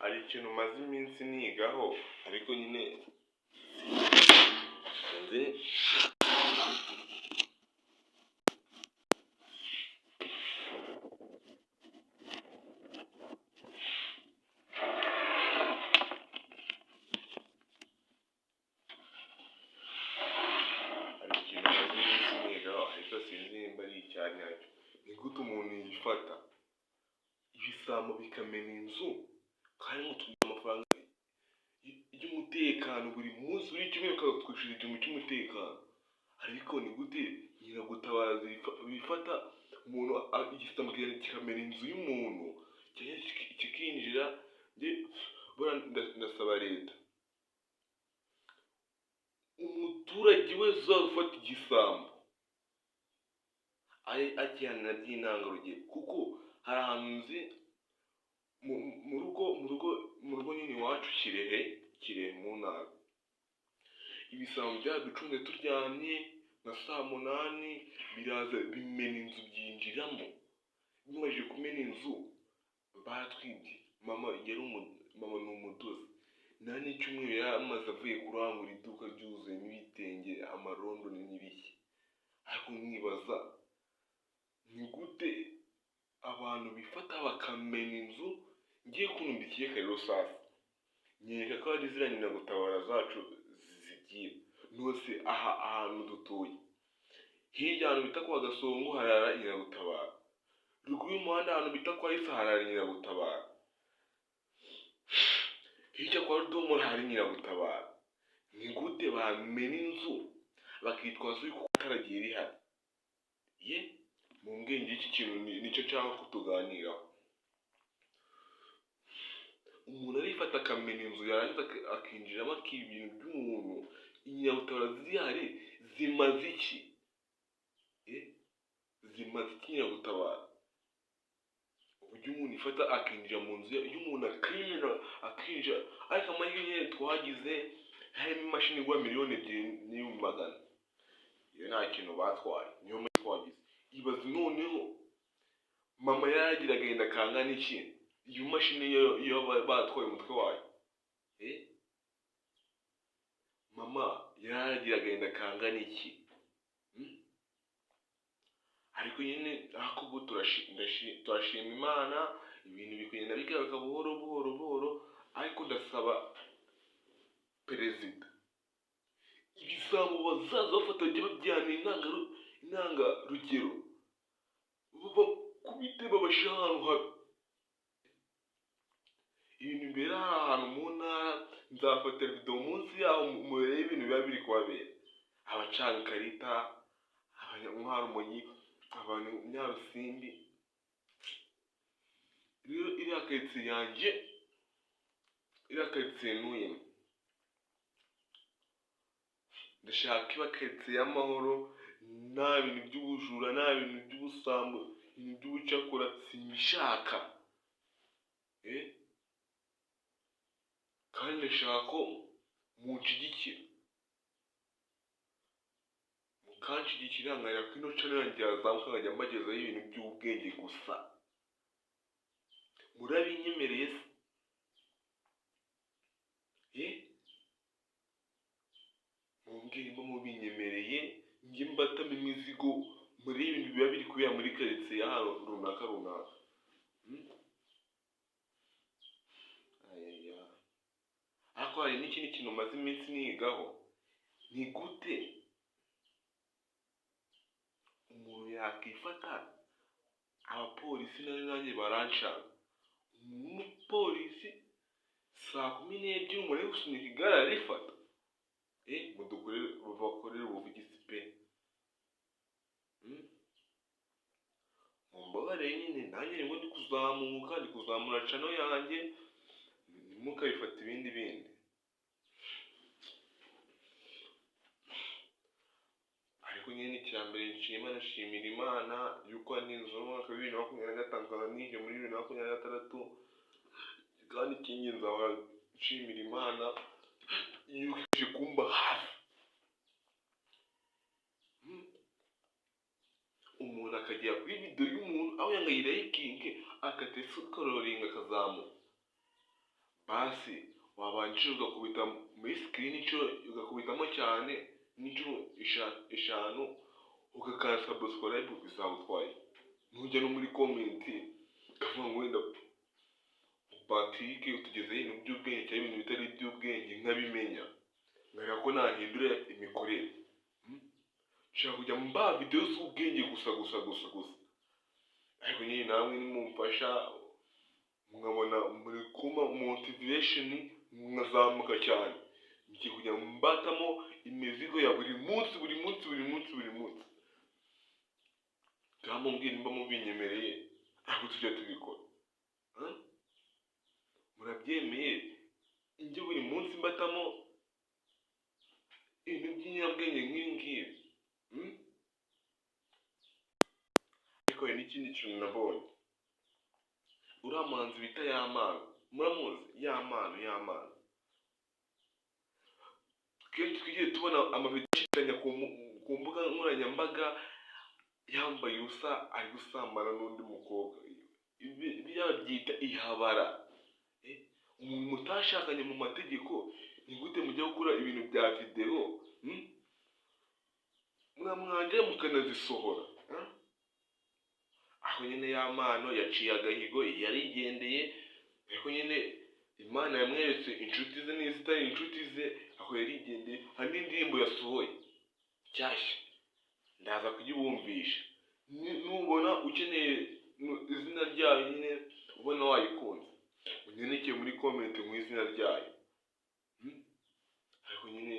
Hari ikintu maze iminsi nigaho, ariko nyine sinzi. Hari ikintu maze iminsi nigaho, ariko sinzi nimba ari icya nyacyo. Ni gute umuntu yifata ibisambo bikamena inzu, kandi ngo tuguha amafaranga y'umutekano buri munsi, buri cyumweru bakatwishyura igihumbi cy'umutekano? Ariko ni gute inkeragutabara bifata umuntu, igisambo kikamena inzu y'umuntu kikinjira? Ndasaba leta, umuturage wese uzaba ufata igisambo akihanira by'intangarugero, kuko hari ahantu nzi mu rugo nyine iwacu Kirehe, Kirehe mu ntara, ibisambo byaraducunze turyamye nka saa 8, biraza bimena inzu byinjiramo. Bimaze kumena inzu baratwibye. Mama yari mama ni umudozi, nta n'icyumweru yari amaze avuye kurangura, iduka ryuzuyemo ibitenge, amarondoni n'ibiki. Ariko nkibaza, ni gute abantu bifata bakamena inzu? Ngiye ukuntu mbikeka rero sasa, nkeka ko ari ziriya nkeragutabara zacu zigira nose. Aha ahantu dutuye hirya, ahantu bita kwa Gasongo, harara inkeragutabara. Ruguru y'umuhanda, ahantu bita kwa Isa, harara inkeragutabara. Hirya kwa Rudomoro hari inkeragutabara. Ni gute bamena inzu bakitwaza yuko itara ryari rihari? Ye mu bwenge, iki kintu nicyo nshaka ko tuganiraho. Umuntu arifata akamena inzu, yarangiza akinjiramo, akiba ibintu by'umuntu. Inkeragutabara zihari zimaze iki? Zimaze iki inkeragutabara? Uburyo umuntu ifata akinjira mu nzu y'umuntu, akimena, akinjira. Ariko amahirwe nyine twagize, harimo imashini igura 2,200,000, iyo nta kintu batwaye, niyo mahirwe twagize. Ibaze noneho mama yaragira agahinda kangana iki iyo mashini iyo batwaye umutwe wayo. Mama yaragira agahinda kangana iki? Ariko nyine ariko ubwo turashima Imana, ibintu biri kugenda bigaruka buhoro buhoro buhoro. Ariko ndasaba perezida, ibisambo bazaza bafata bajye babijyana intangarugero, bakubite, babashyire ahantu habi. Ibintu bibera ahantu mu ntara, nzafatira video munsi yaho murebe ibintu biba biri kuhabera. Abacankarita, abanywarumogi, abanyarusimbi. Rero iriya karitsiye yanjye, iriya karitsiye ntuyemo, ndashaka iba karitsiye y'amahoro, nta bintu by'ubujura, nta bintu by'ubusambo, ibintu by'ubucakura simbishaka. Kandi ndashaka ko munshyigikira, mukanshyigikira, nkareba ko ino channel yanjye yazamuka, nkajya mbagezaho ibintu by'ubwenge gusa. Murabinyemereye se? Mumbwire nimba mubinyemereye, njye mbatamo imizigo muri ibintu biba biri kubera muri karitsiye y'ahantu runaka runaka. Ayaya. Ariko hari n'ikindi kintu maze iminsi nigaho. Ni gute umuntu yakifata? Abapolisi nayo nanjye baranshaka. Umupolisi saa 12 umuntu ari gusunika igare ararifata. Mudukorere, bakorere ubuvugizi pe. Mumbabarire nyine, nanjye nibwo ndi kuzamuka, ndi kuzamura channel yanjye, ntimukabifate ibindi bindi. Ariko nyine icya mbere nshima, ndashimira Imana yuko yaninze umwaka wa 2025, nkaba ninjiye muri 2026. Kandi ikindi nzahora nshimira Imana yuko ije kumba hafi. Umuntu akagera kuri video y'umuntu aho yanga ayirayikinge, agahita scrollinga akazamuka. Basi wabanjije ugakubita muri screen inshuro, ugakubitamo cyane n'inshuro 5, ugakanda subscribe, bizagutwaye? Nujya no muri comment ukavuga ngo wenda Patrick utugezeho ibintu by'ubwenge cyangwa ibintu bitari iby'ubwenge, nkabimenya, nkareba ko nahindura imikorere. Nshaka kujya mbaha video z'ubwenge gusa gusa gusa gusa. Ariko nyine namwe nimumfasha, nkabona muri kumpa motivation, nkazamuka cyane, ngiye kujya mbatamo imizigo ya buri munsi, buri munsi, buri munsi, buri munsi. Ngaho mumbwire nimba mubinyemereye, ariko tujya tubikora. Huh? Murabyemeye njye buri munsi mbatamo ibintu by'inyabwenge nk'ibi ngibi? Ariko hari n'ikindi kintu nabonye. Uriya muhanzi bita Yampano, muramuzi? Yampano, Yampano, kenshi twigiye tubona amavideo ashishanya ku mbuga nkoranyambaga, yambaye ubusa, ari gusambana n'undi mukobwa. Ibi biriya babyita ihabara. Umuntu mutashakanye mu mategeko, ni gute mujya gukora ibintu bya videwo? Mwamwangira mukanazisohora, eh? Aho nyine Yampano yaciye agahigo, yarigendeye. Ariko nyine Imana yamweretse inshuti ze n'izitari inshuti ze. Aho yarigendeye. Hari n'indirimbo yasohoye nshyashya, ndaza kuyibumvisha. Nubona ukeneye izina ryayo nyine, ubona wayikunze, unyandike muri comment mu izina ryayo. Ariko nyine